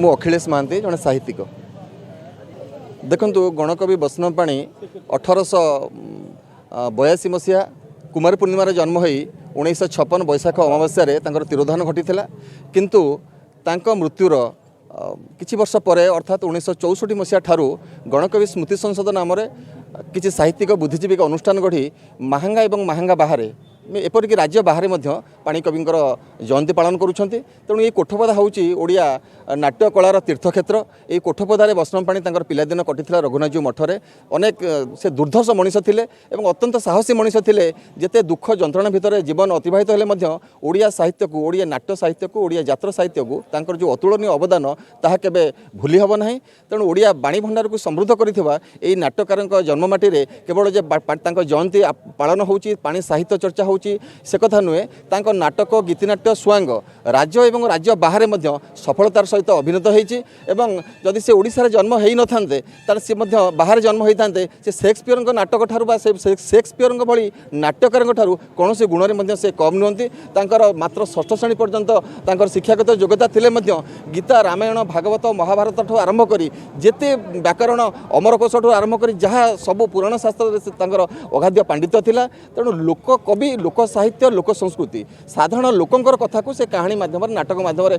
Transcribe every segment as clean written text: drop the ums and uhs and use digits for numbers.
ମୁଁ ଅଖିଳେଶ ମହାନ୍ତି, ଜଣେ ସାହିତ୍ୟିକ। ଦେଖନ୍ତୁ, ଗଣକବି ବୈଷ୍ଣବ ପାଣି 1882 ମସିହା କୁମାର ପୂର୍ଣ୍ଣିମାରେ ଜନ୍ମ ହୋଇ 1956 ବୈଶାଖ ଅମାବାସ୍ୟାରେ ତାଙ୍କର ତିରୋଧାନ ଘଟିଥିଲା। କିନ୍ତୁ ତାଙ୍କ ମୃତ୍ୟୁର କିଛି ବର୍ଷ ପରେ, ଅର୍ଥାତ୍ 1964 ମସିହା ଠାରୁ ଗଣକବି ସ୍ମୃତି ସଂସଦ ନାମରେ କିଛି ସାହିତ୍ୟିକ ବୁଦ୍ଧିଜୀବୀକ ଅନୁଷ୍ଠାନ ଗଢ଼ି ମାହାଙ୍ଗା ଏବଂ ମାହାଙ୍ଗା ବାହାରେ, ଏପରିକି ରାଜ୍ୟ ବାହାରେ ମଧ୍ୟ ପାଣି କବିଙ୍କର ଜୟନ୍ତୀ ପାଳନ କରୁଛନ୍ତି। ତେଣୁ ଏହି କୋଠପଦା ହେଉଛି ଓଡ଼ିଆ ନାଟ୍ୟ କଳାର ତୀର୍ଥକ୍ଷେତ୍ର। ଏହି କୋଠପଦାରେ ବୈଷ୍ଣବ ପାଣି ତାଙ୍କର ପିଲାଦିନ କଟିଥିଲା ରଘୁନାଥଜୀଉ ମଠରେ। ଅନେକ ସେ ଦୁର୍ଦ୍ଧର୍ଷ ମଣିଷ ଥିଲେ ଏବଂ ଅତ୍ୟନ୍ତ ସାହସୀ ମଣିଷ ଥିଲେ। ଯେତେ ଦୁଃଖ ଯନ୍ତ୍ରଣା ଭିତରେ ଜୀବନ ଅତିବାହିତ ହେଲେ ମଧ୍ୟ ଓଡ଼ିଆ ସାହିତ୍ୟକୁ, ଓଡ଼ିଆ ନାଟ୍ୟ ସାହିତ୍ୟକୁ, ଓଡ଼ିଆ ଯାତ୍ରା ସାହିତ୍ୟକୁ ତାଙ୍କର ଯେଉଁ ଅତୁଳନୀୟ ଅବଦାନ, ତାହା କେବେ ଭୁଲି ହେବ ନାହିଁ। ତେଣୁ ଓଡ଼ିଆ ବାଣୀ ଭଣ୍ଡାରକୁ ସମୃଦ୍ଧ କରିଥିବା ଏହି ନାଟ୍ୟକାରଙ୍କ ଜନ୍ମମାଟିରେ କେବଳ ଯେ ତାଙ୍କ ଜୟନ୍ତୀ ପାଳନ ହେଉଛି, ପାଣି ସାହିତ୍ୟ ଚର୍ଚ୍ଚା ହେଉଛି, ସେ କଥା ନୁହେଁ। ତାଙ୍କ ନାଟକ, ଗୀତିନାଟ୍ୟ, ସୁଆଙ୍ଗ ରାଜ୍ୟ ଏବଂ ରାଜ୍ୟ ବାହାରେ ମଧ୍ୟ ସଫଳତାର ସହିତ ଅଭିନୀତ ହେଇଛି। ଏବଂ ଯଦି ସେ ଓଡ଼ିଶାରେ ଜନ୍ମ ହେଇନଥାନ୍ତେ, ତାହେଲେ ସେ ମଧ୍ୟ ବାହାରେ ଜନ୍ମ ହେଇଥାନ୍ତେ, ସେ ସେକ୍ସପିୟରଙ୍କ ନାଟକ ଠାରୁ ବା ସେ ସେକ୍ସପିୟରଙ୍କ ଭଳି ନାଟ୍ୟକାରଙ୍କ ଠାରୁ କୌଣସି ଗୁଣରେ ମଧ୍ୟ ସେ କମ୍ ନୁହନ୍ତି। ତାଙ୍କର ମାତ୍ର ଷଷ୍ଠ ଶ୍ରେଣୀ ପର୍ଯ୍ୟନ୍ତ ତାଙ୍କର ଶିକ୍ଷାଗତ ଯୋଗ୍ୟତା ଥିଲେ ମଧ୍ୟ ଗୀତା, ରାମାୟଣ, ଭାଗବତ, ମହାଭାରତଠୁ ଆରମ୍ଭ କରି ଯେତେ ବ୍ୟାକରଣ, ଅମରକୋଷଠୁ ଆରମ୍ଭ କରି ଯାହା ସବୁ ପୁରାଣ ଶାସ୍ତ୍ରରେ ସେ ତାଙ୍କର ଅଗାଧ୍ୟ ପାଣ୍ଡିତ୍ୟ ଥିଲା। ତେଣୁ ଲୋକ କବି, ଲୋକ ସାହିତ୍ୟ, ଲୋକ ସଂସ୍କୃତି, ସାଧାରଣ ଲୋକଙ୍କର କଥାକୁ ସେ କାହାଣୀ ମାଧ୍ୟମରେ, ନାଟକ ମାଧ୍ୟମରେ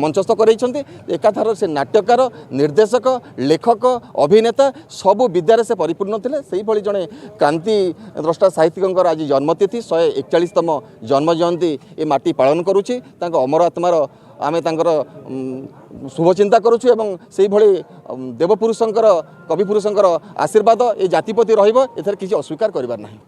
ମଞ୍ଚସ୍ଥ କରାଇଛନ୍ତି। ଏକାଧାରରେ ସେ ନାଟ୍ୟକାର, ନିର୍ଦ୍ଦେଶକ, ଲେଖକ, ଅଭିନେତା, ସବୁ ବିଦ୍ୟାରେ ସେ ପରିପୂର୍ଣ୍ଣ ଥିଲେ। ସେଇଭଳି ଜଣେ କ୍ରାନ୍ତି ଦ୍ରଷ୍ଟା ସାହିତ୍ୟିକଙ୍କର ଆଜି ଜନ୍ମତିଥି, 141ତମ ଜନ୍ମ ଜୟନ୍ତୀ ଏ ମାଟି ପାଳନ କରୁଛି। ତାଙ୍କ ଅମର ଆତ୍ମାର ଆମେ ତାଙ୍କର ଶୁଭଚିନ୍ତା କରୁଛୁ ଏବଂ ସେଇଭଳି ଦେବପୁରୁଷଙ୍କର, କବି ପୁରୁଷଙ୍କର ଆଶୀର୍ବାଦ ଏ ଜାତି ପ୍ରତି ରହିବ, ଏଥିରେ କିଛି ଅସ୍ୱୀକାର କରିବାର ନାହିଁ।